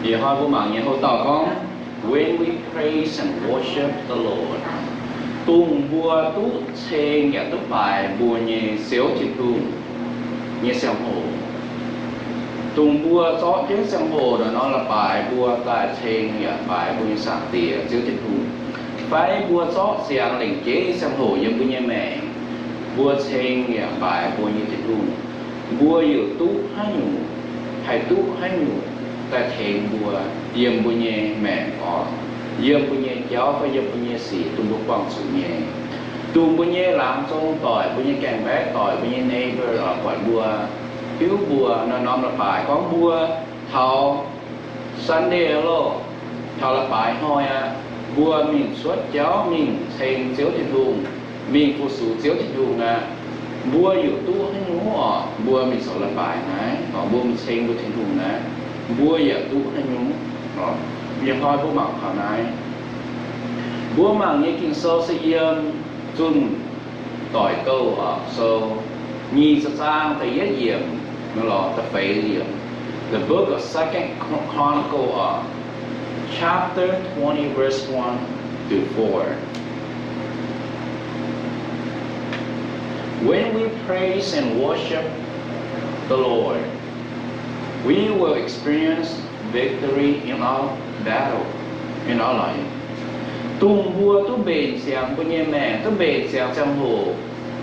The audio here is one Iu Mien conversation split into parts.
Ih hnoi mbuo mangc nyei houv dauh gorngv, When we praise and worship the Lord, dongh mbuo duqv ceng yaac duqv baaix mbuo nyei Ziouv Tin-Hungh nyei ziangh hoc, dongh mbuo zorqv jienv ziangh hoc naaiv nor la'baaix mbuo daaih ceng yaac baaix mbuo nyei Zaangc Diex Ziouv Tin-Hungh, fai mbuo zorqv ziangx lengc jeiv nyei ziangh hoc yiem mbuo nyei maengc, mbuo ceng yaac baaix mbuo nyei Tin-Hungh, mbuo yaac duqv haaix nyungc, haih duqv haaix nyungc daaih tengx mbuo yiem mbuo nyei maengc oc, yiem mbuo nyei jauv fai yiem mbuo nyei sic dongh mbuo buangh zuqc nyei, dongh mbuo nyei laangz zong doic, mbuo nyei gaengh baeqv doic, mbuo nyei neighbor oc, buatc mbuo, hiuv mbuo, naaiv norm la'baaix gorngv mbuo taux Sunday loh, taux la'baaix hnoi aqv, mbuo mingh cuotv jauv mingh ceng Ziouv Tin-Hungh, mingh fu-sux Ziouv Tin-Hungh aqv, mbuo yaac duqv haaix nyungc oc, mbuo mingh zoux la'baaix naaiv, mbuo mingh ceng mbuo Tin-Hungh naaiv, mbuo yaac duqv haaix nyungc. Ih hnoi mbuo mangc taux naaiv, mbuo mangc nyei Ging-Sou se yiem Zunh Doic Gouh oc, sou nyic ziepc zaang da'yietv yiemc, lorz da'feix yiemc, the book of Second Chronicle oc, chapter twenty, verse one through four. When we praise and worship the Lord, we will experience victory in our battle, in our life. Dongh mbuo duqv mbenc ziangx mbuo nyei maengc, duqv mbenc ziangx ziangh hoc,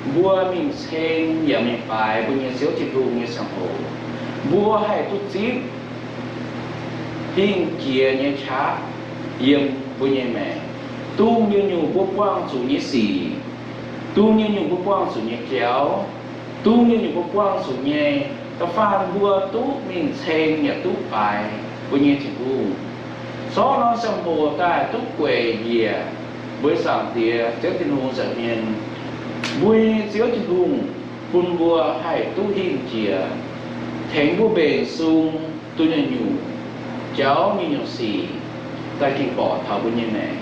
mbuo mingh ceng yaac mingh baaix mbuo nyei Ziouv Tin-Hungh nyei ziangh hoc, mbuo haih duqv zipv hingh jiex nyei qaqv yiem mbuo nyei maengc. Dongh nyungc-nyungc mbuo buangh zuqc nyei sic, dongh nyungc-nyungc mbuo buangh zuqc nyei jauv, dongh nyungc-nyungc mbuo buangh zuqc nyei, da'faanh mbuo duqv mingh ceng yaac duqv baaix mbuo nyei Tin-Hungh, zorqv norm ziangh hoc daaih duqv gueic njiec mbuo nyei Zaangc Diex Ziouv Tin-Hungh nza'hmien. Mbuo nyei Ziouv Tin-Hungh bun mbuo haih duqv hingh jiex, tengx mbuo mbenc sung duqv nyungc-nyungc jauv nyei nyungc sic daaih ging borqc taux mbuo nyei maengc.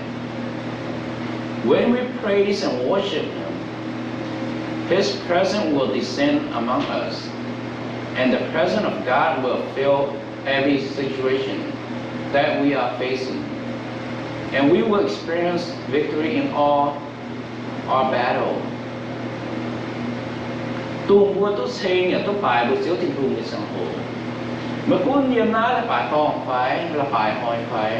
When we praise and worship Him, His presence will descend among us, and the presence of God will fill every situation that we are facing, and we will experience victory in all our battle. Dongh mbuo duqv ceng yaac duqv baaix mbuo Ziouv Tin-Hungh nyei ziangh hoc, maiv gunv yiem naaiv la'baaix dorngh fai, la'baaix hnoi fai,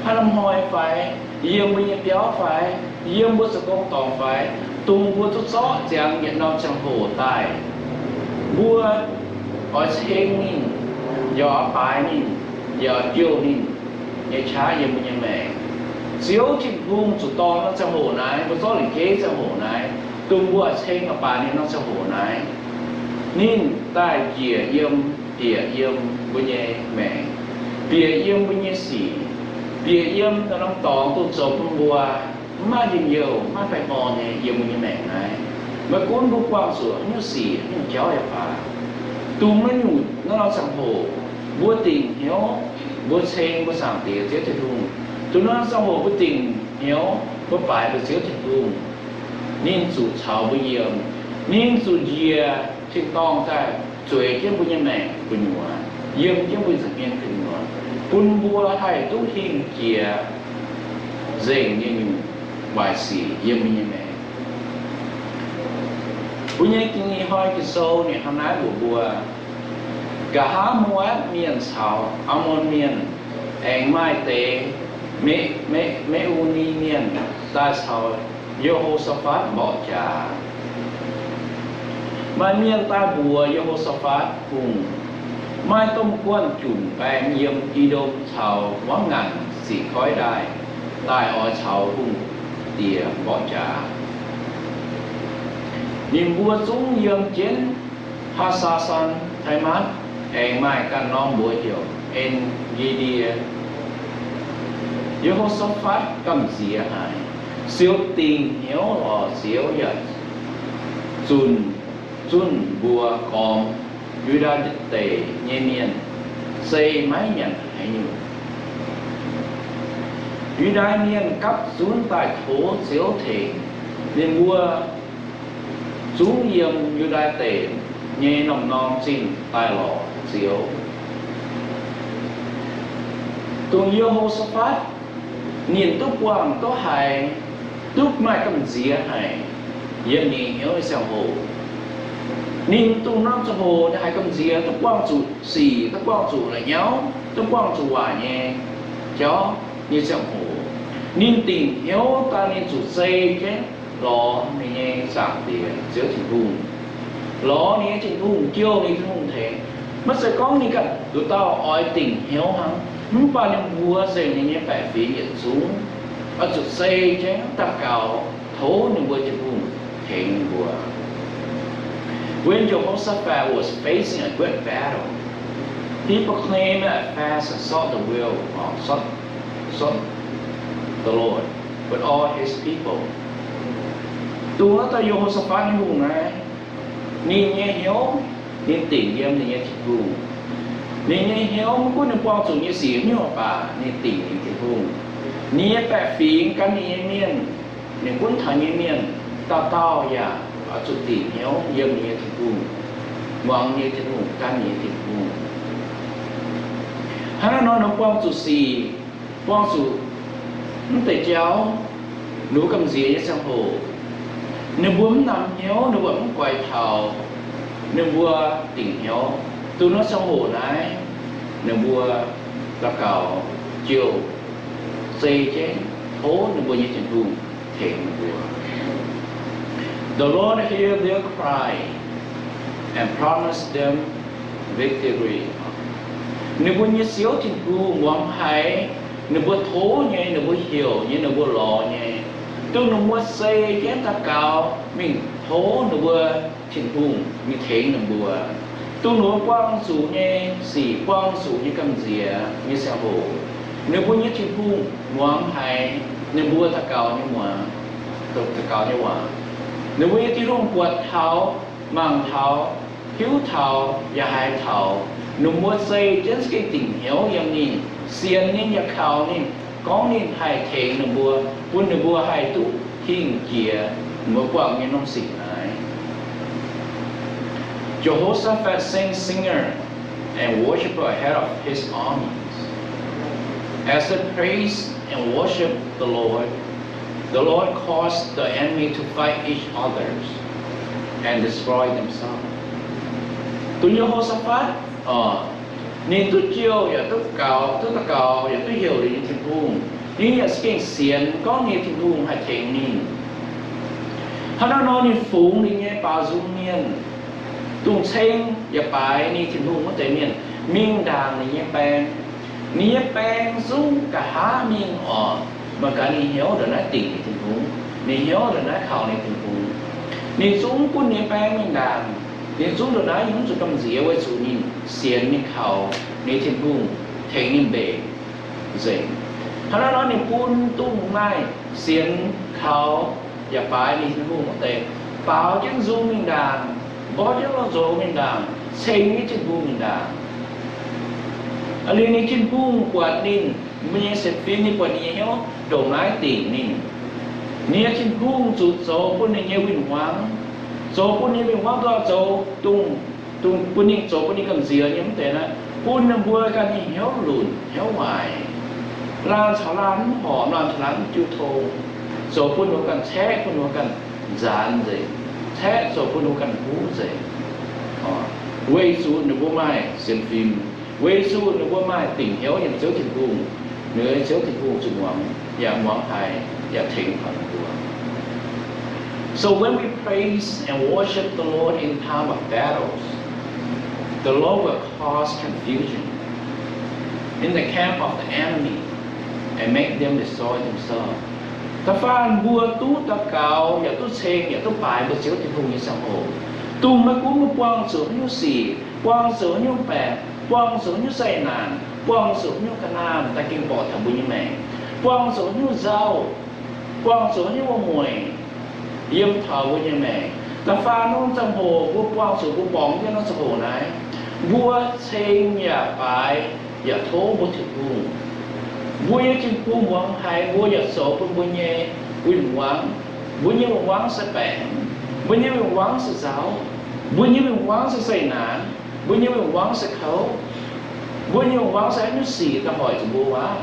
haaix norm hnoi fai, yiem mbuo nyei biauv fai, yiem mbuo zoux gong dorngx fai, dongh mbuo duqv zorqv ziangx yietc norm ziangh hoc daaih, mbuo oix ceng ninh, yaac oix baaix ninh, yaac oix jouh ninh nyei qaqv yiem mbuo nyei maengc. Ziouv Tin-Hungh zuqc dorh norm ziangh hoc naaiv, mbuo zorqv lengc jeiv ziangh hoc naaiv, dongh mbuo oix ceng oix baaix ninh norm ziangh hoc naaiv, ninh daaih njiec yiem, bieqc yiem mbuo nyei maengc, bieqc yiem mbuo nyei sic, bieqc yiem norm-norm dorngx dongh zoux bun mbuo mv maaih njien-youh, mv maaih baengh orn nyei yiem mbuo nyei maengc naaiv. Maiv gunv mbuo buangh zuqc haaix nyungc sic, haaix nyungc jauv yaac baac, dongh naaiv nyungc naaiv norm ziangh hoc mbuo dingc hnyouv, mbuo ceng mbuo Zaangc Diex Ziouv Tin-Hungh. Dongh naaiv norm ziangh hoc mbuo dingc hnyouv, mbuo baaix mbuo Ziouv Tin-Hungh, ninh zuqc caux mbuo yiem. Ninh zuqc njiec tin-dorngh daaih zueiz jienv mbuo nyei maengc gu'nyuoz, yiem jienv mbuo nza'hmien gu'nyuoz, bun mbuo haih duqv hingh jiex nzengc nyei nyungc waaic sic yiem mbuo nyei maengc. Mbuo nyei Ging-Sou ih hnoi Ging-Sou ninh hnangv naaiv mbuox mbuo, nqa'haav Mo^apc Mienh caux Aamon Mienh aengx maaih deix Me, Me, Me^u^ni Mienh daaih caux Ye^ho^saa^fatv mborqv jaax. Maaih mienh daaih mbuox Ye^ho^saa^fatv Hungh, Maaih domh guanh junc baeng yiem I^ndom caux wangv ngaanc sic koiv ndaaih, daaih oix caux hungh diex mborqv jaax. Ninh mbuo zungv yiem jienv Haa^saa^san^tai^matv, aengx maaih ganh norm mbuox heuc En^ge^ndie. Ye^ho^saa^fatv gamh nziex haic, siou dingc hnyouv lorz Ziouv yaac zunc, zunc mbuo gormx Yu^ndai Deic nyei mienh se maiv nyanc haaix nyungc. Yu^ndai Mienh gapv zunv daaih tov Ziouv tengx. Ninh mbuo zungv yiem Yu^ndai Deic nyei norm-norm zingh daaih lorz Ziouv. Dongh Ye^ho^saa^fatv, ninh duqv buangh duqv haiz, duqv maaih gamh nziex haic yiem ninh hnyouv nyei ziangh hoc. Ninh dongh norm ziangh hoc ninh haiz gamh nziex, duqv buangh zuqc sic, duqv buangh zuqc la'nyauv, duqv buangh zuqc waaic nyei jauv nyei ziangh hoc, ninh dingc hnyouv daaih ninh zuqc zei jienv lorz ninh nyei Zaangc Diex Ziouv Tin-Hungh, lorz ninh nyei Tin-Hungh, jouh ninh Tin-Hungh tengx. Maiv zeiz gorngv ninh ganh nduqc dauh oix dingc hnyouv hnangv, mv baac ninh mbuo nzengc ninh nyei baeqc fingx yietc zungv oix zuqc zei jienv daux gaux tov ninh mbuo Tin-Hungh tengx ninh mbuo. When Jehoshaphat was facing a great battle, he proclaimed, "I fast and sought the will, or sought, sought the Lord with all his people." Dongh wuov dauh Ye^ho^saa^fatv nyei hungh naaiv, ninh nyei hnyouv ninh dingc yiem ninh nyei Tin-Hungh. Ninh nyei hnyouv maiv gunv ninh buangh zuqc nyei sic nyungc baac ninh dingc ninh Tin-Hungh. Ninh nyei baeqc fingx gan ninh nyei mienh, ninh gunv taux nyei mienh, dauh dauh yaac oix zuqc dingc hnyouv yiem ninh nyei Tin-Hungh, muangx ninh nyei Tin-Hungh, gan ninh nyei Tin-Hungh. Hnangv naaiv nor, ninh buangh zuqc sic, buangh zuqc mv deix jauv, ninh mbuo gamh nziex nyei ziangh hoc, ninh mbuo mv namx hnyouv, ninh mbuo mv goix taux, ninh mbuo dingc hnyouv. Dongh norm ziangh hoc naaiv, ninh mbuo daux gaux jouh, zei jienv tov ninh mbuo nyei Tin-Hungh tengx ninh mbuo. The Lord hear their cry and promise them victory. Ninh mbuo nyei Ziouv Tin-Hungh muangx haiz ninh mbuo tov nyei, ninh mbuo heuc nyei, ninh mbuo lorz nyei, dongh ninh mbuo zei jienv daux gaux mingh tov ninh mbuo Tin-Hungh mingh tengx ninh mbuo. Dongh ninh mbuo buangh zuqc nyei sic, buangh zuqc nyei gamh nziex nyei ziangh hoc, ninh mbuo nyei Tin-Hungh muangx haiz ninh mbuo daux gaux nyei muangx, daux gaux nyei waac. Ninh mbuo nyei Tin-Hungh buatc taux, mangc taux, hiuv taux, yaac haiz taux ninh mbuo zei jienv za'gengh dingc hnyouv yiem ninh, sienx ninh yaac kaux ninh, gorngv ninh haih tengx ninh mbuo, bun ninh mbuo haih duqv hingh jiex ninh mbuo buangh nyei norm sic naaiv. Jehoshaphat sent singer and worshiper ahead of his armies. As they praise and worship the Lord, the Lord caused the enemy to fight each other and destroy themselves. Dongh Ye^ho^saa^fatv, ninh duqv jouh yaac duqv gaux, duqv daux gaux yaac duqv heuc ninh nyei Tin-Hungh. Ninh yaac za'gengh sienx gorngv ninh nyei Tin-Hungh haih tengx ninh. Hnangv naaiv nor ninh fungx ninh nyei baaux nzung mienh, dongh ceng yaac baaix ninh Tin-Hungh wuov deix mienh, mingh ndaangc ninh nyei baeng. Ninh nyei baeng zungv nqa'haav mingh oc, mangc gaax ninh hnyouv ndongc naaiv dingc ninh Tin-Hungh, ninh hnyouv ndongc naaiv kaux ninh Tin-Hungh. Ninh zungv gunv ninh nyei baeng mingh ndaangc. Ninh zungv ndongc naaiv yungz zuqc gamh nziex weic zuqc ninh sienx ninh kaux ninh Tin-Hungh tengx ninh mbenc nzengc. Hnangv naaiv nor ninh bun dongh maaih sienx kaux yaac baaix ninh Tin-Hungh wuov deix baaux jienv nzung mingh ndaangc, mborqv jienv lorh nzox mingh ndaangc, ceng jienv Tin-Hungh mingh ndaangc. Liuz ninh Tin-Hungh buatc ninh mbuo nyei sienx fim, ninh buatc ninh nyei hnyouv ndongc naaiv dingc ninh. Ninh nyei Tin-Hungh zuqc zoux bun ninh nyei win-wangv, zoux bun ninh win-wangv duqv zoux dongh, dongh bun ninh, zoux bun ninh gamh nziex nyei wuov deix naaiv, bun ninh mbuo ganh nyei hnyouv lunc hnyouv waaic, laanh caux laanh mv horpc, laanh caux laanh mv jiu tong, zoux bun ninh mbuo ganh caeqv, bun ninh mbuo ganh nzaanx nzengc, caeqv zoux bun ninh mbuo ganh huv nzengc. Weic zuqc ninh mbuo maaih sienx fim, weic zuqc ninh mbuo maaih dingc hnyouv yiem Ziouv Tin-Hungh, ninh Ziouv Tin-Hungh zuqc muangx, yaac muangx haiz, yaac tengx taux ninh mbuo. So when we praise and worship the Lord in time of battles, the Lord will cause confusion in the camp of the enemy and make them destroy themselves. Da'faanh mbuo duqv daux gaux yaac duqv ceng yaac duqv baaix mbuo Ziouv Tin-Hungh nyei ziangh hoc, dongh maiv gunv mbuo buangh zuqc haaix nyungc sic, buangh zuqc haaix nyungc baengc, buangh zuqc haaix nyungc zeqc naanc, buangh zuqc haaix nyungc ga'naaiv daaih ging borqc taux mbuo nyei maengc, buangh zuqc haaix nyungc nzauh, buangh zuqc haaix nyungc wuom-mueic yiem taux mbuo nyei maengc. Da'faanh norm ziangh hoc mbuo buangh zuqc mbuo borngz jienv norm ziangh hoc naaiv, mbuo ceng yaac baaix yaac tov mbuo Tin-Hungh. Mbuo nyei Tin-Hungh muangx haiz mbuo yaac zoux bun mbuo nyei win-wangv, mbuo nyei win-wangv se baengc, mbuo nyei win-wangv se nzauh, mbuo nyei win-wangv se zeqc naanc, mbuo nyei win-wangv se kouv. Mbuo nyungc wangv se haaix nyungc sic daaih hoic zuqc mbuo waac?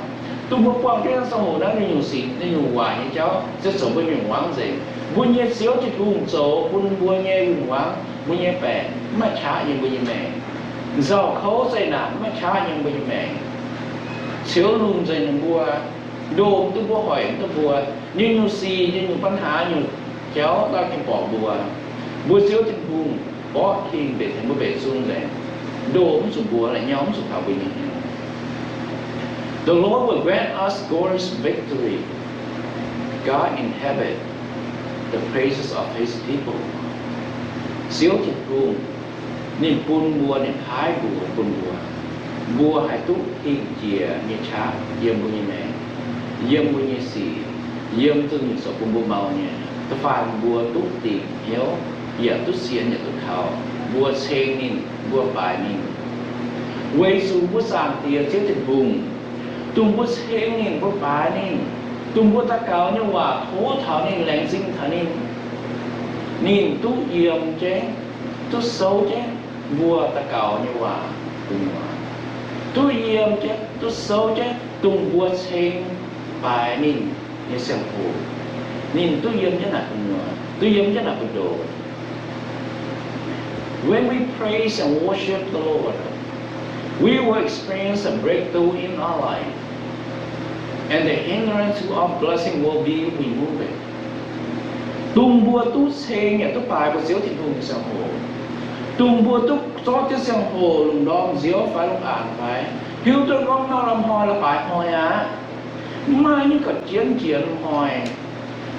Dongh mbuo buangh jienv ziangh hoc naaiv nyungc sic, nyungc waaic nyei jauv se zoux mbuo nyungc wangv nzengc. Mbuo nyei Ziouv Tin-Hungh zoux bun mbuo nyei nyungc wangv, mbuo nyei baengc mv maaih qaqv yiem mbuo nyei maengc. Nzauh kouv zeqc naanc mv maaih qaqv yiem mbuo nyei maengc. Ciouv lunx nzengc ninh mbuo, ndoh mv duqv mbuo, hoic mv duqv mbuo, nyungc-nyungc sic, nyungc-nyungc ปัญหา, nyungc jauv daaih gengh borqc mbuo. Mbuo Ziouv Tin-Hungh mborqv hingh mbenc tengx mbuo mbenc zungv nzengc, ndoh mv zuqc mbuo, la'nyauv mv zuqc taux mbuo nyei hnyouv. The Lord will grant us glorious victory. God inhabit the praises of his people. Ziouv Tin-Hungh ninh bun mbuo, ninh paaiv mbuo, bun mbuo, mbuo haih duqv hingh jiex nyei qaqv yiem mbuo nyei maengc, yiem mbuo nyei sic, yiem zingh nyungc zoux bun mbuo mau nyei. Da'faanh mbuo duqv dingc hnyouv, yaac duqv sienx, yaac duqv kaux, mbuo ceng ninh, mbuo baaix ninh. Weic zuqc mbuo Zaangc Diex Ziouv Tin-Hungh, dongh mbuo ceng ninh, mbuo baaix ninh, dongh mbuo daux gaux nyei waac tov taux ninh, laengz zingh taux ninh, ninh duqv yiem jienv, duqv souv jienv mbuo daux gaux nyei waac gu'nyuoz, duqv yiem jienv, duqv souv jienv dongh mbuo ceng baaix ninh nyei ziangh hoc. Ninh duqv yiem jienv naaic gu'nyuoz, duqv yiem jienv naaic buoz-ndoqv. When we praise and worship the Lord, we will experience a breakthrough in our life, and the hindrance to our blessing will be removed. Dongh mbuo duqv ceng yaac duqv baaix mbuo Ziouv Tin-Hungh nyei ziangh hoc, dongh mbuo duqv zorqv jienv ziangh hoc lungh ndorm nziouv fai lungh aanx fai, hiuv duqv gorngv nor la'hnoi la'baaix hnoi aqv, mv maaih nyungc gauh jienv jiex la'hnoi,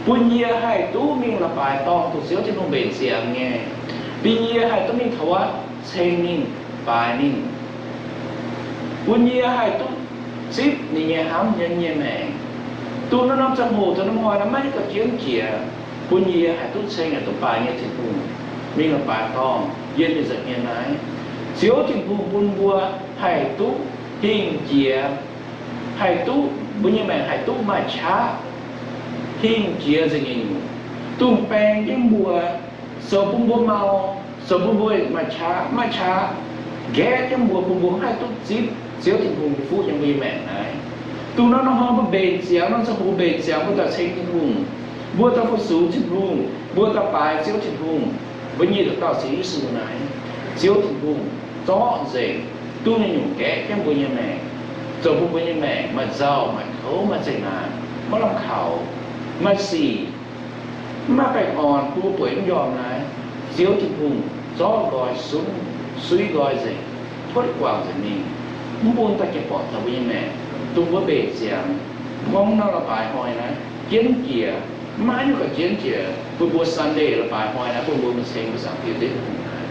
bun yie haih duqv mingh la'baaix dorngh dongh Ziouv Tin-Hungh mbenc ziangx nyei, bun yie haih duqv mingh taux wuov ceng ninh, baaix ninh, bun yie haih duqv zipv ninh nyei hnamv nyei, nyei maengc. Dongh norm-norm ziangh hoc, dongh norm hnoi naaiv maiv gauh jienv jiex, bun yie haih duqv ceng, haih duqv baaix nyei Tin-Hungh, mingh la'baaix dorngh yiem ninh nza'hmien naaiv. Ziouv Tin-Hungh bun mbuo haih duqv hingh jiex, haih duqv, mbuo nyei maengc haih duqv maaih qaqv, hingh jiex nzengc nyei nyungc, dongh baeng jienv mbuo, zoux bun mbuo mau, zoux bun mbuo maaih qaqv, maaih qaqv, nqaeqv jienv mbuo, bun mbuo mv haih duqv zipv Ziouv Tin-Hungh nyei fuqv yiem mbuo nyei maengc naaiv. Dongh norm-norm hnoi mbuo mbenc ziangx, norm ziangh hoc mbuo mbenc ziangx, mbuo daaih ceng Tin-Hungh, mbuo daaih fu-sux Tin-Hungh, mbuo daaih baaix Ziouv Tin-Hungh, mbuo nyei nduqc dauh Ziouv Yesu naaiv, Ziouv Tin-Hungh zorqv nzengc duqv nyei nyungc nqaeqv jienv mbuo nyei maengc, zoux bun mbuo nyei maengc maaih nzauh, maaih kouv, maaih zeqc naanc, maiv lamh kaux, maaih sic, mv maaih baengh orn, bun mbuo bueix mv njormh naaiv, Ziouv Tin-Hungh zorqv nqoi sunv, suiv nqoi nzengc, cuotv guangc nzengc mingh, mv bun daaih jiex borqc taux mbuo nyei maengc, dongh mbuo mbenc ziangx, gorngv nor la'baaix hnoi naaiv jienv jiex, mv maaih nyungc gauh jienv jiex, bun mbuo Sunday la'baaix hnoi naaiv bun mbuo mingh ceng mbuo Zaangc Diex Ziouv Tin-Hungh naaiv.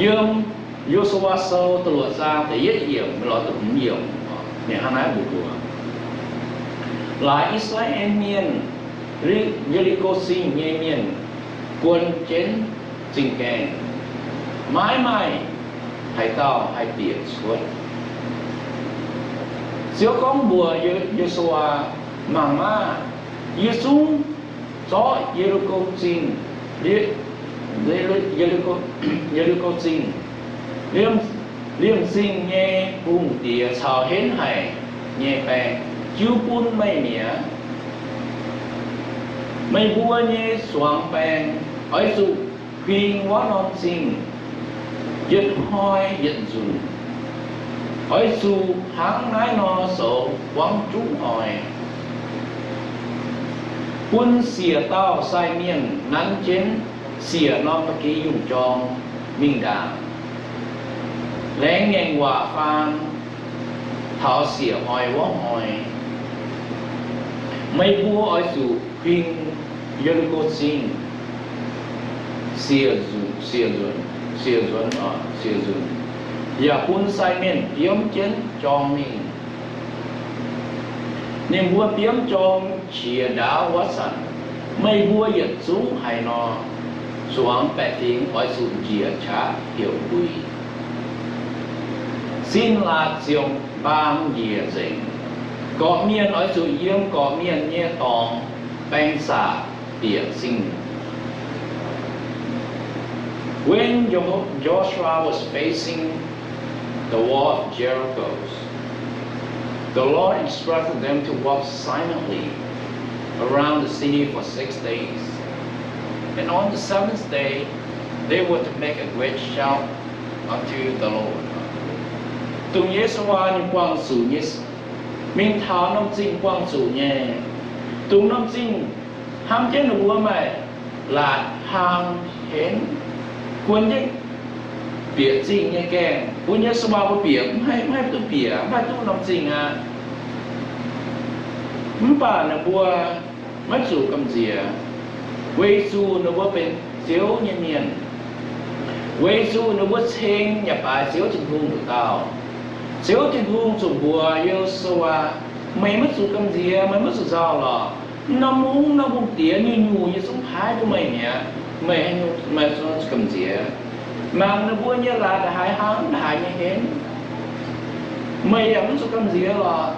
Yiem Yo^su^waa Sou da'luoqc zaang da'yietv yiemc mingh lorz da'hmz yiemc, ninh hnangv naaiv mbuox mbuo, laaix I^saa^laa^en Mienh, Ye^li^ko Zingh nyei mienh guon jienv zingh gaengh, maiv maaih haaix dauh haih bieqc cuotv. Ziouv gorngv mbuox Yo^su^waa, Mangc maah! Yie zungv zorqv Ye^li^ko Zingh, Ye^li^ko Zingh, liemh, liemh zingh nyei hungh diex caux henv haic nyei baeng jiu bun meih mi'aqv. Meih mbuo nyei zuangx baeng oix zuqc huing wuov norm zingh yietc hnoi yietc nzunc. Oix zuqc hnangv naaiv nor zoux buangv zungv oix, bun siec dauh sai mienh nanv jienv siec norm ba'gi yungh jorng mingh ndaangc, laengz ngaengc waac faan taux siec hnoi wuov hnoi. Meih mbuo oix zuqc huing Ye^li^ko Zingh siec nzunc, siec nzunc, siec nzunc, siec nzunc, yaac bun sai mienh biomv jienv jorng mingh. Ninh mbuo biomv jorng qiex ndaauv wuov zanc, meih mbuo yietc zungv haaix nor zuangx baeqc fingx oix zuqc njiec qaqv heuc mbuix. Sin-Laatc ziouc mbaang njiec nzengc. Gorqv-mienh oix zuqc yiem gorqv-mienh nyei dorngx baeng zaqc bieqc zingh. When Jo-, Joshua was facing the wall of Jericho. The Lord instructed them to walk silently around the city for six days. And on the seventh day, they were to make a great shout unto the Lord. Dongh Yesu nyei buangh zuqc nyei, mingh taux norm zingh buangh zuqc nyei. Dongh norm zingh hnamv jienv ninh mbuo maaih laatc, hlang, henv, guon jienv bieqc zingh nyei gaengh, bun Yesu mbuo bieqc, mv haih, mv haih duqv bieqc, mv haih duqv norm zingh aqv. Mv baac ninh mbuo maiv zuqc gamh nziex, weic zuqc ninh mbuo benx Ziouv nyei mienh, weic zuqc ninh mbuo ceng yaac baaix Ziouv Tin-Hungh nduqc dauh. Ziouv Tin-Hungh zuqc mbuox Yesu, meih maiv zuqc gamh nziex, meih maiv zuqc nzauh lorqc. Norm mungv, norm hungh diex nyungc-nyungc yie zungv paaiv bun meih mi'aqv. Meih, meih zuqc gamh nziex. Mangc ninh mbuo nyei laatc ndongc haaix hlang, ndongc haaix nyei henv, meih yaac mv zuqc gamh nziex lorqc.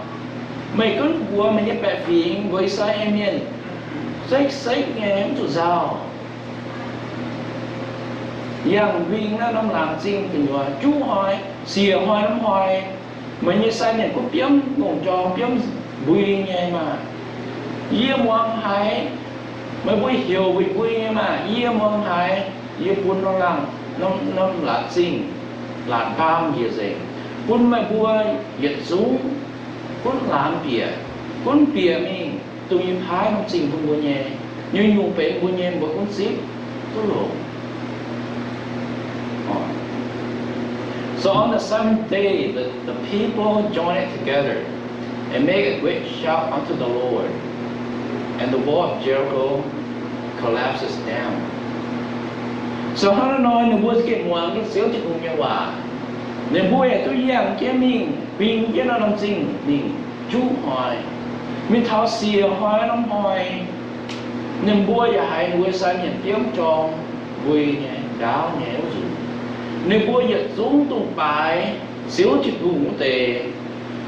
Meih gunv mbuox meih nyei baeqc fingx, mbuox I^saa^laa^en Mienh, sekv-sekv nyei, mv zuqc nzauh. Yangh mbing naaiv norm laangz zingh gu'nyuoz juqv hnoi, siec hnoi norm hnoi, meih nyei sai mienh gunv biomv longc jorng, biomv mbui nyei maah! Yie muangx haiz, meih mbuo heuc mbui-mbui nyei maah! Yie muangx haiz, yie bun norm laangz, norm, norm laatc zingh, laatc mbaam njiec nzengc, bun meih mbuo yietc zungv gunv laamz bieqc, gunv bieqc mingh dongh yie paaiv norm zingh bun mbuo nyei. Nyungc-nyungc benx mbuo nyei, mbuo gunv zipv duqv longx. So on the seventh day, the, the people joined together and made a great shout unto the Lord, and the wall of Jericho collapses down. So hnangv naaiv nor, ninh mbuo za'gengh muangx jienv Ziouv Tin-Hungh nyei waac. Ninh mbuo yaac duqv yangh jienv mingh, bing jienv naaiv norm zingh mingh juqv hnoi. Mingh taux siec hnoi norm hnoi, ninh mbuo yaac haiz ninh mbuo sai mienh biomv jorng, mbui nyei, ndaauv nyei wuov nzunc. Ninh mbuo yietc zungv dongh baaix Ziouv Tin-Hungh wuov deix,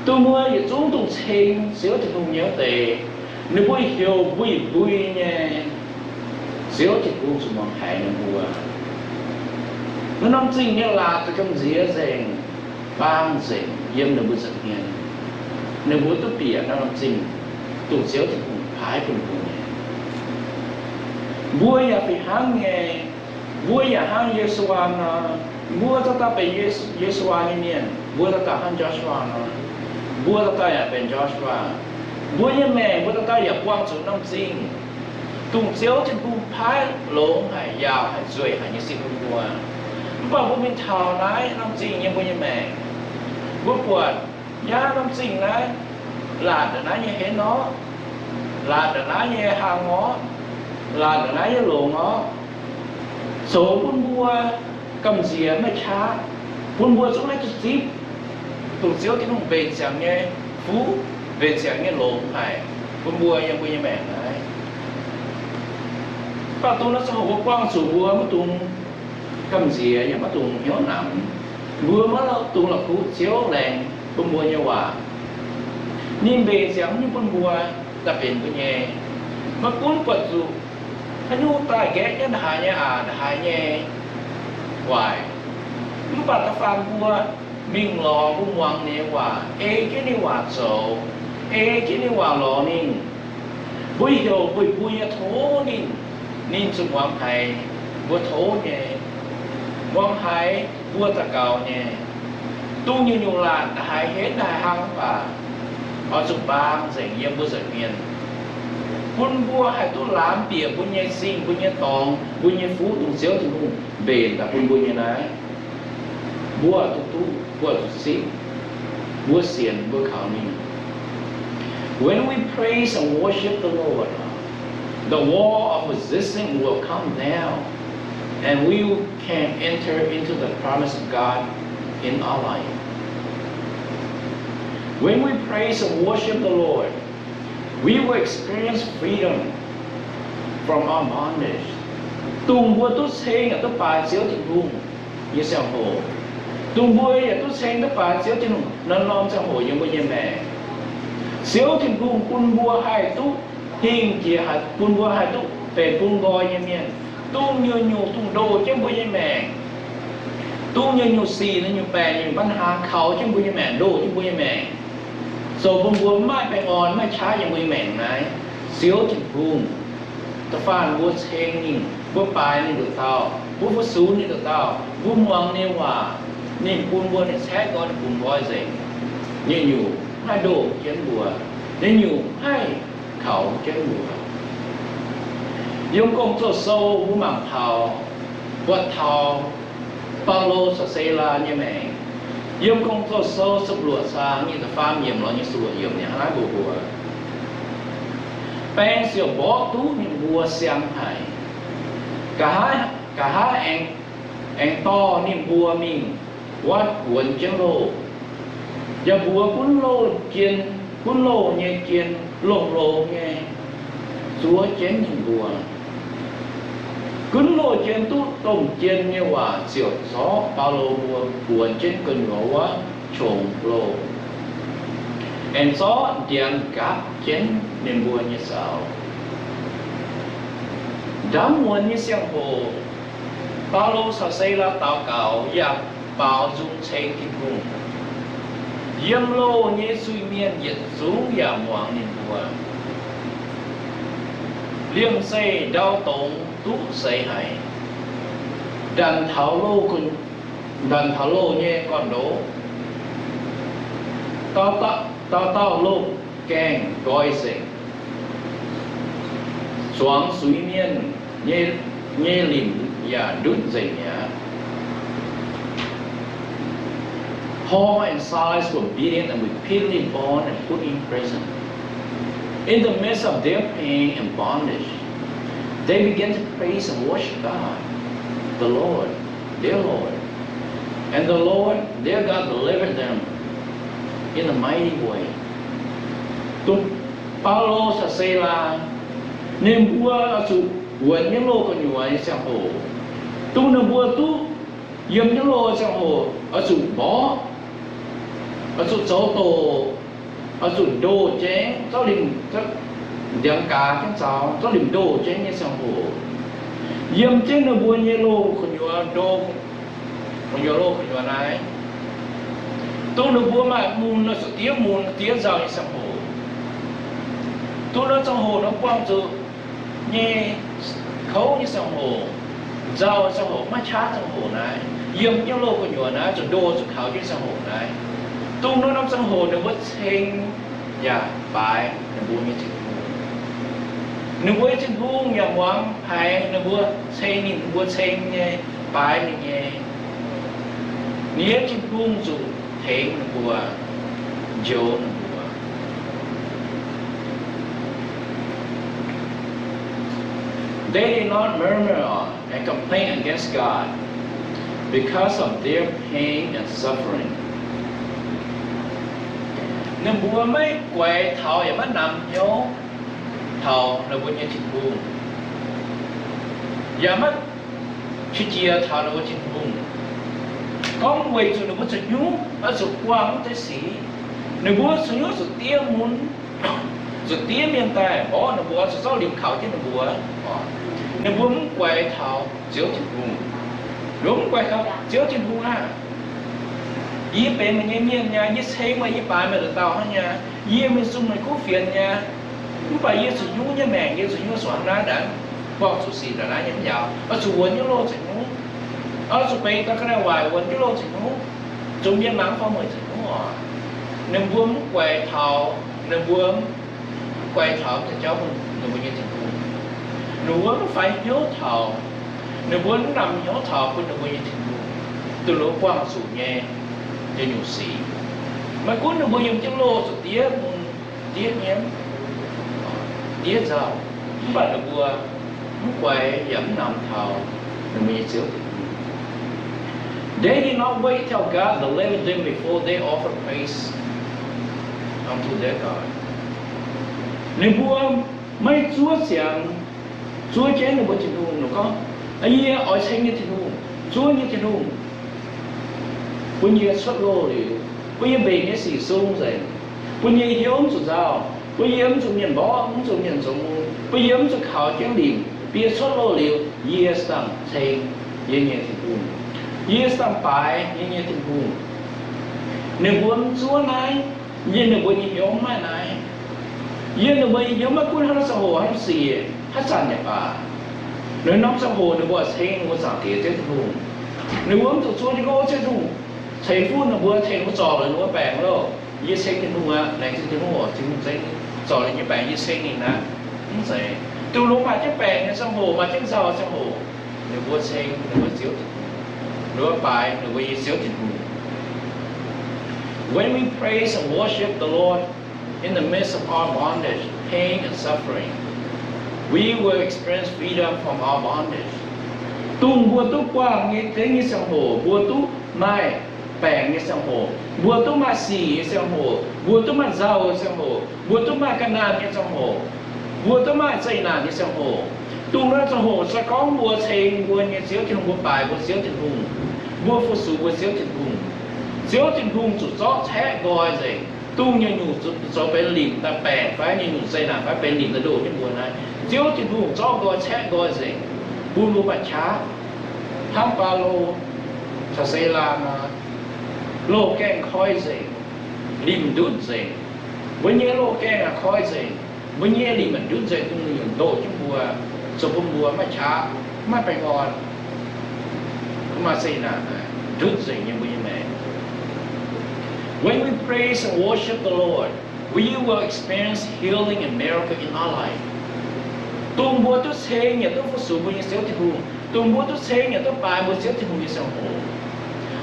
dongh mbuo yietc zungv dongh ceng Ziouv Tin-Hungh nyei wuov deix, ninh mbuo heuc mbui-mbui nyei, Ziouv Tin-Hungh zuqc muangx haiz ninh mbuo. Naaiv norm zingh nyei laatc zuqc gamh nziex nzengc, baang nzengc yiem ninh mbuo nza'hmien. Ninh mbuo duqv bieqc naaiv norm zingh, dongh Ziouv Tin-Hungh paaiv bun ninh mbuo nyei. Mbuo yaac fih hnangv nyei. Mbuo yaac hnangv Ye^su^waa nor, mbuo dauh dauh benx Ye^su, Ye^su^waa nyei mienh. Mbuo dauh dauh hnangv Joshua nor, mbuo dauh dauh yaac benx Joshua. Mbuo nyei maengc mbuo dauh dauh yaac buangh zuqc norm zingh, dongh Ziouv Tin-Hungh paaiv longx haic, yaauc haic, nzueic haic nyei sin bun mbuo. Mv baac mbuo mingh taux naaiv norm zingh nyei mbuo nyei maengc, mbuo buatc yaac norm zingh naaiv, laatc ndongc naaiv nyei henv orv, laatc ndongc naaiv nyei hlang orv, laatc ndongc naaiv nyei longx orv, zoux bun mbuo gamh nziex maiv qaqv, bun mbuo zungv maiv duqv zipv dongh Ziouv Tin-Hungh mbenc ziangx nyei fuqv, mbenc ziangx nyei longx haic bun mbuo yiem mbuo nyei maengc naaiv. Mv baac dongh naaiv ziangh hoc mbuo buangh zuqc mbuo maiv dungx gamh nziex yaac maiv dungx hnyouv namx. Mbuo maiv dungx la'kuqv Ziouv laengz bun mbuo nyei waac. Ninh mbenc ziangx nyei bun mbuo daaih benx mbuo nyei. Maiv gunv buatc zuqc haaix nyungc daaih nqaeqv jienv ndongc haaix nyei aqc, ndongc haaix nyei waaic, mv baac da'faanh mbuo mingh lorz mbuo muangx ninh nyei waac, ei jienv ninh waac zoux, ei jienv ninh waac lorz ninh, mbuo heuc mbui-mbui nyei tov ninh, ninh zuqc muangx haiz mbuo tov nyei, muangx haiz mbuo daux gaux nyei. Dongh nyungc-nyungc laatc ndongc haaix henv ndongc haaix hlang mv baac, oix zuqc mbaang nzengc yiem mbuo nza'hmien, bun mbuo haih duqv laamz bieqc mbuo nyei zingh, mbuo nyei dorngx, mbuo nyei fuqv, dongh Ziouv Tin-Hungh mbenc daaih bun mbuo nyei naaiv. Mbuo duqv duqv, mbuo zuqc zipv, mbuo sienx, mbuo kaux ninh. When we praise and worship the Lord, the wall of resistance will come down, and we can enter into the promise of God in our life. When we praise and worship the Lord, we will experience freedom from our bondage. Dongh mbuo duqv ceng yaac duqv baaix Ziouv Tin-Hungh nyei ziangh hoc, dongh mbuo yaac duqv ceng duqv baaix Ziouv Tin-Hungh naaiv norm ziangh hoc yiem mbuo nyei maengc, Ziouv Tin-Hungh bun mbuo haih duqv hingh jiex, haih bun mbuo haih duqv benx bun nqoi nyei mienh. Dongh nyungc-nyungc dongh ndoh jienv mbuo nyei maengc, Duqv nyei nyungc sic, nyei nyungc baengc, nyei nyungc ปัญหา kaux jienv mbuo nyei maengc, ndoh jienv mbuo nyei maengc, zoux bun mbuo maiv baengh orn, maiv qaqv yiem mbuo nyei maengc naaiv, Ziouv Tin-Hungh, da'faanh mbuo ceng ninh, mbuo baaix ninh nduqc dauh, mbuo fu-sux ninh nduqc dauh, mbuo muangx ninh nyei waac, ninh bun mbuo, ninh caeqv nqoi, ninh bungx nqoi nzengc nyei nyungc, maiv ndoh jienv mbuo, nyei nyungc maiv kaux jienv mbuo. Yiem Gong-Zoh Sou mbuo mangc taux, buatc taux Baulo caux Silaa nyei maengc. Yiem Gong-Zoh Sou สิบแปด zaang nyic ziepc faam yiemc lorz nyic ziepc luoqc yiemc ninh hnangv naaiv mbuox mbuo, baeng ziouc mborqv duqv ninh mbuo siang haic. Nqa'haav, nqa'haav aengx, aengx dorh ninh mbuo mingh wuov wuonx jienv loh, yaac mbuox gunv loh jien, gunv loh nyei jien longx-longx nyei zuov jienv ninh mbuo. Gunv loh jien duqv domh jien nyei waac ziouc zorqv Baulo mbuo wuonx jienv gu'nyuoz wuov qongx loh, aengx zorqv ndiangx nqaapv jienv ninh mbuo nyei zaux. Ndaamv wuonx nyei ziangh hoc, Baulo caux Silaa daux gaux yaac baaux nzung ceng Tin-Hungh. Yiem loh nyei zuiz-mienh yietc zungv yaac muangx ninh mbuo. Liemh zeih ndau dongz duqv seix haic. Ndanc taux loh, ndanc taux loh nyei gorn-ndoqv, dauh dauh loh gaengh nqoi nzengc, zuangx zuiz-mienh nyei limc yaac ndutv nzengc mi'aqv. Paul and Silas were beaten and repeatedly bound and put in prison. In the midst of their pain and bondage, they began to praise and worship God, the Lord, their Lord. And the Lord, their God, delivered them in a mighty way. Dongh Baulo caux Silaa ninh mbuo oix zuqc wuonx nyei loh gu'nyuoz nyei ziangh hoc, dongh ninh mbuo duqv yiem nyei loh ziangh hoc oix zuqc mborqv, oix zuqc zoux doqc, oix zuqc ndoh jengv, zorqv limc, ndiangx gaaz jienv zaux, zorqv limc ndoh jengv nyei ziangh hoc, yiem jienv ninh mbuo nyei loh gu'nyuoz, ndo gu'nyuoz, loh gu'nyuoz naaiv, dongh ninh mbuo maaih mun oix zuqc diev mun diev nzauh nyei ziangh hoc, dongh nor ziangh hoc nor buangh zuqc nyei kouv nyei ziangh hoc, nzauh ziangh hoc, maiv qaqv ziangh hoc naaiv, yiem jienv loh gu'nyuoz naaiv zuqc ndo zuqc kaux jienv ziangh hoc naaiv, dongh nor norm ziangh hoc ninh mbuo ceng yaac baaix ninh mbuo nyei Tin-Hungh. Ninh mbuo nyei Tin-Hungh yaac muangx haiz ninh mbuo ceng ninh mbuo ceng nyei, baaix ninh nyei. Ninh nyei Tin-Hungh zuqc tengx ninh mbuo, njoux ninh mbuo. They did not murmur and complain against God because of their pain and suffering. Ninh mbuo maiv guaix taux yaac maiv namx hnyouv taux ninh mbuo nyei Tin-Hungh, yaac maiv qiex jiez taux ninh mbuo Tin-Hungh, gorngv weic zuqc ninh mbuo zuqc nyungc oix zuqc buangh mv deix sic. Ninh mbuo zuqc nyungc zuqc diev mun, zuqc diev mienh daaih mborqv ninh mbuo, zuqc zorqv limc kaux jienv ninh mbuo. Ninh mbuo mv guaix taux Ziouv Tin-Hungh. Ninh mbuo mv guaix taux Ziouv Tin-Hungh aqv. Yie benx meih nyei mienh nyei, yie ceng meih, yie baaix meih nduqc dauh hnangv nyei, yie mingh zunh meih kuv fienx nyei. Mv baac yie zuqc nyungc nyei maengc, yie zuqc nyungc zuangx naaiv ndaangc, buangh zuqc sic ndaangc naaiv nyei mv yaac oix zuqc wuonx nyungc loh zuqc nyungc, oix zuqc benx daaih ga'naaiv waaic wuonx nyungc loh zuqc nyungc, zuqc mienh mangc fai meih zuqc nyungc oc. Ninh mbuo mv guaix taux, ninh mbuo mv guaix taux deix jauv bun ninh mbuo nyei Tin-Hungh. Ninh mbuo mv faix hnyouv taux, ninh mbuo mv namx hnyouv taux bun ninh mbuo nyei Tin-Hungh, duqv longx buangh zuqc nyei, nyei nyungc sic. Maiv gunv ninh mbuo yiem jienv loh zuqc diev mun, diev nyiemv, diev nzauh, mv baac ninh mbuo mv guaix yaac mv namx taux ninh mbuo nyei Ziouv Tin-Hungh. They did not wait till God delivered them before they offered praise unto their God. Ninh mbuo maiv zuov ziangx zuov jienv ninh mbuo Tin-Hungh, ninh gorngv, Yie oix ceng nyei Tin-Hungh, zuov nyei Tin-Hungh, bun yie cuotv loh liuz, bun yie mbenc nyei sic sung nzengc, bun yie hnyouv mv zuqc nzauh, bun yie mv zuqc mienh mborqv, mv zuqc mienh zoux mun, bun yie mv zuqc kaux jienv limc, bun yie cuotv loh liuz, yie ziouc ceng yie nyei Tin-Hungh. Yie se daaih baaix nyei, nyei Tin-Hungh. Ninh mbuo mv zuov naaiv, yie ninh mbuo nyei hnyouv mv maaih naaiv. Yie ninh mbuo nyei hnyouv maiv gunv haaix norm ziangh hoc, haaix norm sic, haaix zanc yaac baac, haaix norm ziangh hoc ninh mbuo ceng ninh mbuo Zaangc Diex Ziouv Tin-Hungh. Ninh mbuo mv zuqc zuov jienv gorngv Ziouv Tin-Hungh ceix fuqv ninh mbuo, tengx ninh mbuo zorc longx ninh mbuo baengc loh. Yie ceng Tin-Hungh aqv, laengz zingh Tin-Hungh oc, Tin-Hungh zorc ninh nyei baengc, yie ceng ninh aqv. Mv zeiz. Dongh ninh mbuo maaih jienv baengc nyei ziangh hoc, maaih jienv nzauh nyei ziangh hoc, ninh mbuo ceng ninh mbuo Ziouv Tin-Hungh. Ninh mbuo baaix ninh mbuo nyei Ziouv Tin-Hungh. When we praise and worship the Lord in the midst of our bondage, pain, and suffering, we will experience freedom from our bondage. Dongh mbuo duqv buangh nyei zengv nyei ziangh hoc, mbuo duqv maaih baengc nyei ziangh hoc, mbuo duqv maaih sic nyei ziangh hoc, mbuo duqv maaih nzauh nyei ziangh hoc, mbuo duqv maaih ga'naanh nyei ziangh hoc, mbuo duqv maaih zeqc naanc nyei ziangh hoc, dongh naaiv ziangh hoc se gorngv mbuo ceng mbuo nyei Ziouv Tin-Hungh, mbuo baaix mbuo Ziouv Tin-Hungh, mbuo fu-sux mbuo Ziouv Tin-Hungh, Ziouv Tin-Hungh zuqc zorqv caeqv nqoi nzengc. Dongh nyungc-nyungc zoux benx limc daaih baengc fai nyungc-nyungc zeqc naanc fai benx limc daaih ndoh jienv mbuo naaiv, Ziouv Tin-Hungh zorqv nqoi caeqv nqoi nzengc, bun mbuo maaih qaqv. Hnangv Baulo caux Silas nor, loz-gaengh koi nzengc, limc ndutv nzengc. Mbuo nyei loz-gaengh aac koi nzengc, mbuo nyei limc aac ndutv nzengc, dongh nyungc-nyungc ndoh jienv mbuo, zoux bun mbuo maaih qaqv, maaih baengh orn, maaih zeqc naanc, ndutv nzengc nyei mbuo nyei maengc. When we praise and worship the Lord, we will experience healing and miracle in our life. Dongh mbuo duqv ceng yaac duqv fu-sux mbuo nyei Ziouv Tin-Hungh, dongh mbuo duqv ceng yaac duqv baaix mbuo Ziouv Tin-Hungh nyei ziangh hoc,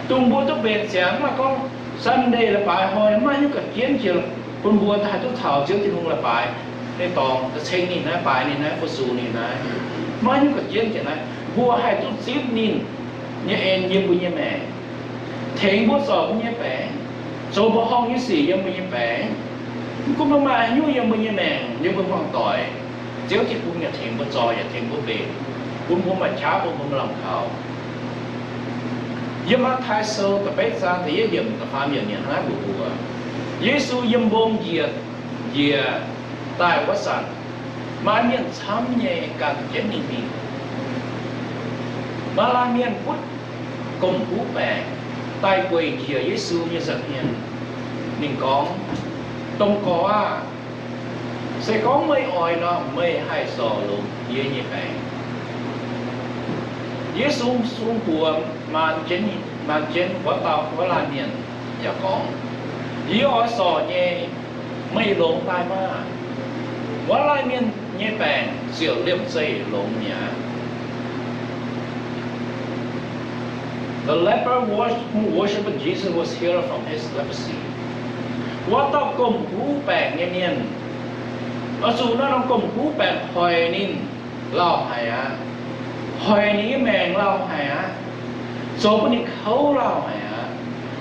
dongh mbuo duqv mbenc ziangx, mv maaih gorngv Sunday la'baaix hnoi mv maaih haaix nyungc ga'jienv jiex bun mbuo haih duqv taux Ziouv Tin-Hungh la'baaix nyei dorngx, ceng ninh naaiv, baaix ninh naaiv, fu-sux ninh naaiv. Mv maaih haaix nyungc ga'jienv jiex naaiv, mbuo haih duqv zipv ninh nyei en yiem mbuo nyei maengc, tengx mbuo zorc mbuo nyei baengc, zoux mbuo horngh nyei sic yiem mbuo nyei baengc. Mv gunv mbuo maaih haaix nyungc yiem mbuo nyei maengc, yiem mbuo hmuangv doic, Ziouv Tin-Hungh yaac tengx mbuo zorc, yaac tengx mbuo mbenc, bun mbuo maaih qaqv, bun mbuo maaih lamh kaux. Yiem Matv^taai Sou da'betv zaang da'yietv yiemc da'faam yiemc ninh hnangv naaiv mbuox mbuo, Yesu yiem mbong njiec, njiec daaih wuov zanc, maaih mienh camv nyei gan jienv ninh mingh. Maaih laanh mienh butv gomh huv baengc daaih gueic njiec Yesu nyei nza'hmien. Ninh gorngv, Domh Gorx aah! Se gorngv meih oix nor, meih haih zorc longx yie nyei baengc. Yesu sung buoz maan jienv, maan jienv wuov dauh, wuov laanh mienh yaac gorngv, Yie oix zorc nyei, meih longx daaih maah! Wuov laanh mienh nyei baengc ziouc liemh zeih longx mi'aqv. The leper who worshipped Jesus was healed from his leprosy. Wuov dauh gomh huv baengc nyei mienh, oix zuqc naaiv norm gomh huv baengc hoic ninh lauh haic aqv. Hoic ninh nyei maengc lauh haic aqv. Zoux bun ninh kouv lauh haic aqv.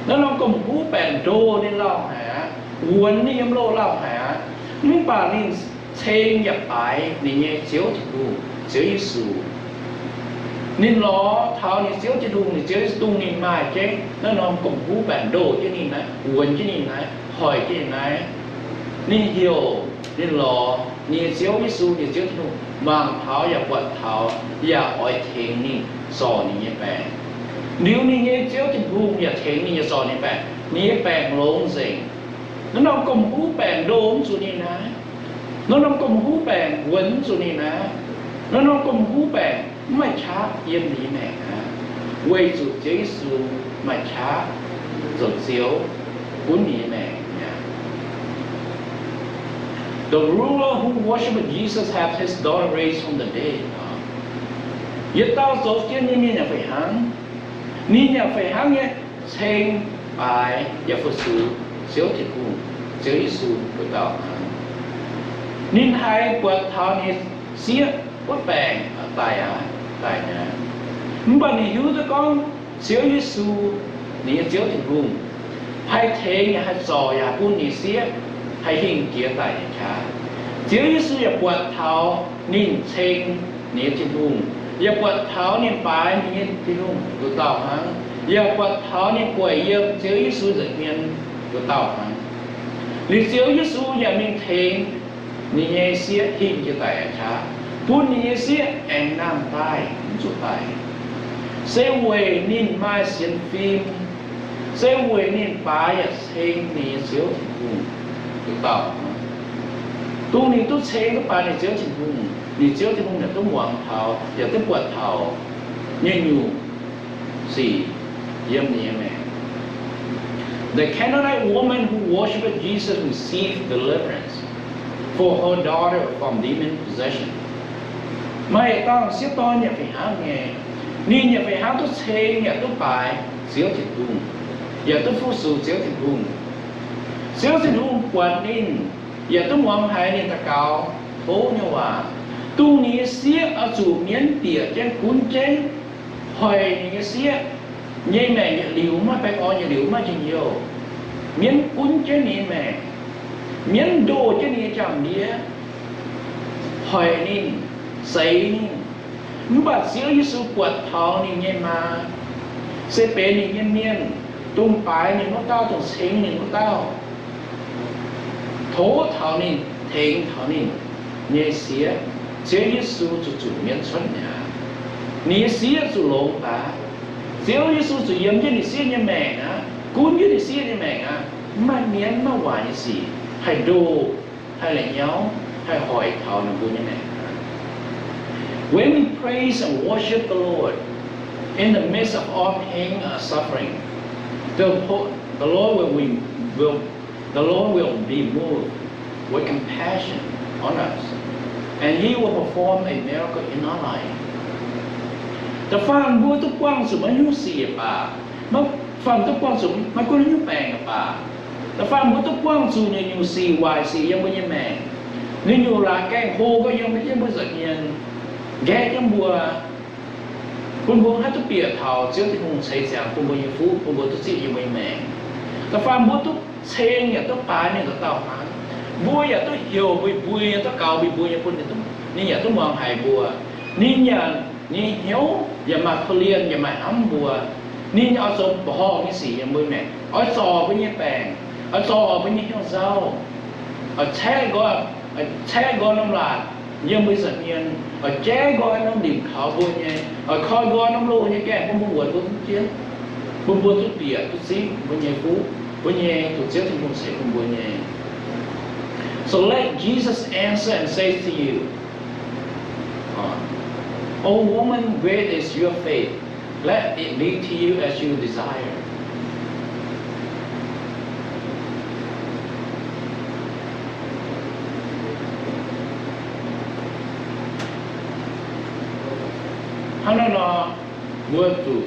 Naaiv norm gomh huv baengc ndoh ninh lauh haic aqv, wuonx ninh yiem loh lauh haic aqv. Mv baac ninh ceng yaac baaix ninh nyei Ziouv Tin-Hungh, Ziouv Yesu. Ninh lorz taux ninh Ziouv Tin-Hungh, ninh Ziouv Yesu dongh ninh maaih jienv naaiv norm gomh huv baengc ndoh jienv ninh naaiv, wuonx jienv ninh naaiv, hoic jienv ninh naaiv. Ninh heuc, ninh lorz ninh nyei Ziouv Yesu, ninh Ziouv Tin-Hungh, mangc taux yaac buatc taux, yaac oix tengx ninh zorc ninh nyei baengc. Liuz ninh nyei Ziouv Tin-Hungh yaac tengx ninh yaac zorc ninh baengc, ninh nyei baengc longx nzengc. Naaiv norm gomh huv baengc ndoh mv zuqc ninh naaiv. Naaiv norm gomh huv baengc wuonx mv zuqc ninh naaiv. Naaiv norm gomh huv baengc mv maaih qaqv yiem ninh nyei maengc aqv, weic zuqc Ziouv Yesu maaih qaqv zoux Ziouv gunv ninh nyei maengc mi'aqv. The ruler who worshipped Jesus had his daughter raised from the dead. Yietc dauh zoux zien nyei mienh yaac fih hnangv. Ninh yaac fih hnangv nyei ceng, baaix, yaac fu-sux Ziouv Tin-Hungh, Ziouv Yesu nduqc dauh hnangv. Ninh haiz buatc taux ninh sieqv wuov baengc daic aqv, daic mi'aqv. Mv baac ninh hiuv duqv gorngv Ziouv Yesu, ninh nyei Ziouv Tin-Hungh, haih tengx yaac haih zorc yaac bun ninh sieqv haih hingh jiex daic nyei qaqv. Ziouv Yesu yaac buatc taux ninh ceng ninh nyei Tin-Hungh, yaac buatc taux ninh baaix ninh nyei Tin-Hungh nduqc dauh hnangv, yaac buatc taux ninh gueic yiem Ziouv Yesu nza'hmien nduqc dauh hnangv. Liuz Ziouv Yesu yaac mingh tengx ninh nyei sieqv hingh jiex daic nyei qaqv, bun ninh nyei sieqv aengx nangh daaih mv zuqc daic. se weic ninh maaih sienx fim, se weic ninh baaix yaac ceng ninh nyei Ziouv Tin-Hungh dauh dauh. Dongh ninh duqv ceng duqv baaix ninh Ziouv Tin-Hungh, ninh Ziouv Tin-Hungh yaac duqv muangx taux, yaac duqv buatc taux nyungc-nyungc sic yiem ninh nyei maengc. The Canaanite woman who worshipped Jesus received deliverance for her daughter from demon possession. Maaih dauh sieqv dorn yaac fih hnangv nyei. Ninh yaac fih hnangv duqv ceng yaac duqv baaix Ziouv Tin-Hungh, yaac duqv fu-sux Ziouv Tin-Hungh. Ziouv Tin-Hungh buatc ninh, yaac duqv muangx haiz ninh daux gaux tov nyei waac, dongh ninh nyei sieqv oix zuqc mienv bieqc jienv gunv jienv, hoic ninh nyei sieqv nyei maengc yietc liuz maiv baengh orn, yietc liuz maiv njien-youh. Mienv gunv jienv ninh nyei maengc, mienv ndoh jienv ninh nyei jaa-ndiev, hoic ninh, zeix ninh. Mv baac Ziouv Yesu buatc taux ninh nyei maa, se benx ninh nyei mienh, dongh baaix ninh wuov dauh, dongh ceng ninh wuov dauh, tov taux ninh, tengx taux ninh nyei sieqv, Ziouv Yesu zuqc zuqc mienv cuotv mi'aqv. Ninh nyei sieqv zuqc longx daaih. Ziouv Yesu zuqc yiem jienv ninh sieqv nyei maengc aqv, gunv jienv ninh sieqv nyei maengc aqv. Mv maaih mienv, mv maaih waaic nyei sic haih ndoh, haih la'nyauv, haih hoic taux ninh mbuo nyei maengc aqv. When we praise and worship the Lord in the midst of all pain and suffering, the, the Lord will, will, the Lord will be moved with compassion on us, and He will perform a miracle in our life. Da'faanh mbuo duqv buangh zuqc maiv nyungc sic baac, maiv, da'faanh duqv buangh zuqc maiv gunv haaix nyungc baengc baac, da'faanh mbuo duqv buangh zuqc nyungc-nyungc sic, waaic sic yiem mbuo nyei maengc, nyungc-nyungc laaix gaengh hlo gorx yiem mbuo, yiem mbuo nza'hmien, nqaeqv jienv mbuo, bun mbuo haih duqv bieqc taux Ziouv Tin-Hungh ceix ziangx bun mbuo nyei fuqv, bun mbuo duqv zipv yiem mbuo nyei maengc. Da'faanh mbuo duqv ceng yaac duqv baaix ninh dauh dauh hnangv. Mbuo yaac duqv heuc mbui-mbui nyei, duqv gaux mbui-mbui nyei bun ninh, ninh yaac duqv muangx haiz mbuo. Ninh yaac, ninh hnyouv yaac maaih korv-lienh, yaac maaih hnamv mbuo. Ninh oix zoux mbuoqc horngh nyei sic yiem mbuo maengc, oix zorc mbuo nyei baengc, oix zorc mbuo nyei hnyouv nzauv, oix caeqv nqoi, caeqv nqoi norm laatc yiem mbuo nza'hmien, oix jaiv nqoi norm limc kaux mbuo nyei, oix koi nqoi norm loh nyei gaengh bun mbuo wuonx mbuo duqv jienv, bun mbuo duqv bieqc duqv zipv mbuo nyei fuqv, mbuo nyei, dongh Ziouv Tin-Hungh ceix bun mbuo nyei. So let Jesus answer and say to you, O woman, great is your faith. Let it be to you as you desire. Hnangv naaiv nor, mbuo zuqc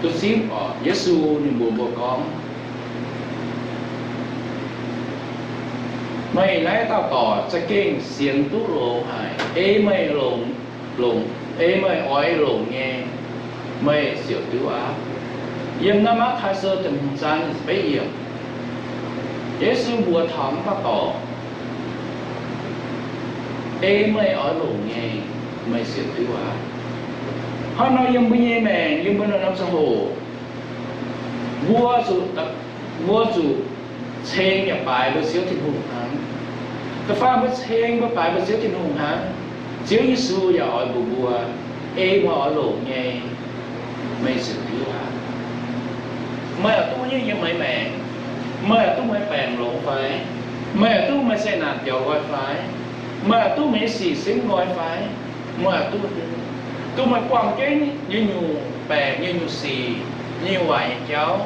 duqv zipv oc. Yesu ninh mbuox mbuo gorngv, meih naaiv dauh dorc za'gengh sienx duqv loz haic. Ei meih longc, longc, ei meih oix longc nyei, meih ziouc diuv aqv. Yiem naaiv Matv^taai Sou da'hmz zaang nyeic ziepc betv yiemc, Yesu mbuox taux mv baac dorc, ei meih oix longc nyei, meih ziouc diuv aqv. Hnangv nor yiem mbuo nyei maengc, yiem mbuo norm ziangh hoc, mbuo zuqc, mbuo zuqc ceng yaac baaix mbuo Ziouv Tin-Hungh hnangv. Da'faanh mbuo ceng mbuo baaix mbuo Ziouv Tin-Hungh hnangv, Ziouv Yesu yaac oix mbuox mbuo, ei meih oix longc nyei, meih ziouc diuv aqv. Meih oix duqv nyei yiem meih maengc, meih oix duqv meih baengc longx fai? Meih oix duqv meih zeqc naanc biaux nqoi fai? Meih oix duqv meih nyei sic simv nqoi fai? Meih oix duqv, duqv meih buangh jienv nyei nyungc baengc, nyei nyungc sic, nyei waaic nyei jauv,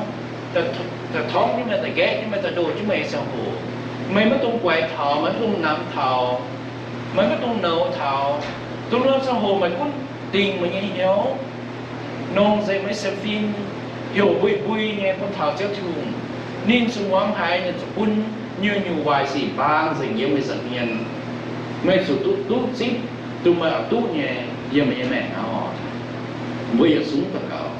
daaih torngv jienv meih, daaih nqaeqv jienv meih, daaih ndoh jienv meih nyei ziangh hoc, meih maiv dungx guaix taux, meih maiv dungx namx taux, meih maiv dungx nouz taux. Dongh norm ziangh hoc meih gunv dingc meih nyei hnyouv, nongc nzengc meih sienx fim, heuc mbui-mbui nyei bun taux Ziouv Tin-Hungh. Ninh zuqc muangx haiz, ninh zuqc bun nyungc-nyungc waaic sic mbaang nzengc yiem meih nza'hmien. Meih zuqc duqv, duqv zipv dongh meih oix duqv nyei yiem meih nyei maengc hnangv oc. Mbuo yietc zungv daux gaux.